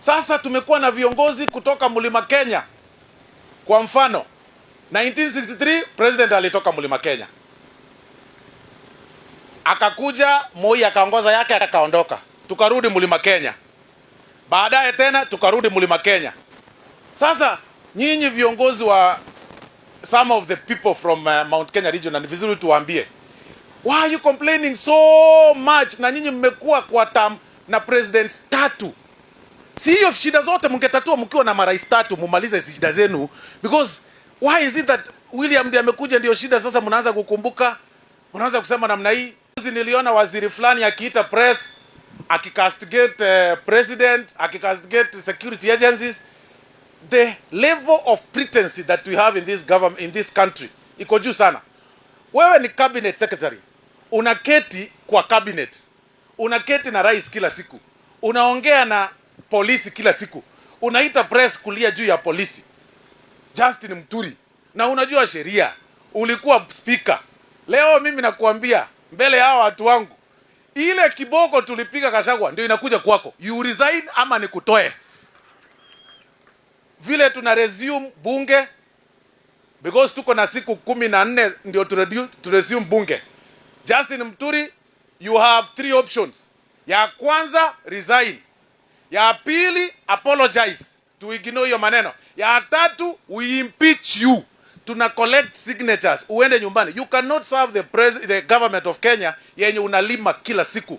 Sasa tumekuwa na viongozi kutoka Mlima Kenya. Kwa mfano, 1963 president alitoka Mlima Kenya, akakuja Moi akaongoza yake akaondoka, tukarudi Mlima Kenya. Baadaye tena tukarudi Mlima Kenya. Sasa nyinyi viongozi wa some of the people from Mount Kenya region, na ni vizuri tuwaambie, why are you complaining so much? Na nyinyi mmekuwa kwa term na presidents tatu. Si hiyo shida zote mngetatua mkiwa na marais tatu, mumalize shida zenu, because why is it that William ndiye amekuja ndio shida sasa mnaanza kukumbuka, mnaanza kusema namna hii? Juzi niliona waziri fulani akiita press akicastigate president, akicastigate security agencies. The level of pretense that we have in this government, in this country, iko juu sana. Wewe ni cabinet secretary, unaketi kwa cabinet, unaketi na rais kila siku, unaongea na polisi kila siku, unaita press kulia juu ya polisi. Justin Muturi, na unajua sheria, ulikuwa speaker. Leo mimi nakuambia mbele ya hawa watu wangu, ile kiboko tulipiga Gachagua ndio inakuja kwako. You resign ama nikutoe. Vile tuna resume bunge, because tuko na siku 14 ndio tu resume bunge. Justin Muturi, you have three options. Ya kwanza, resign. Ya pili, apologize, to ignore hiyo maneno. Ya tatu, we impeach you. Tuna collect signatures, uende nyumbani. You cannot serve the government of Kenya yenye unalima kila siku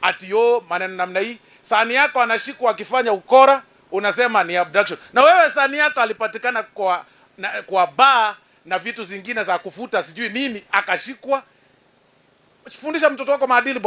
ati yo maneno namna hii. Son yako anashikwa akifanya ukora, unasema ni abduction. Na wewe son yako alipatikana kwa bar na vitu zingine za kufuta sijui nini, akashikwa. Fundisha mtoto wako maadili, bwana.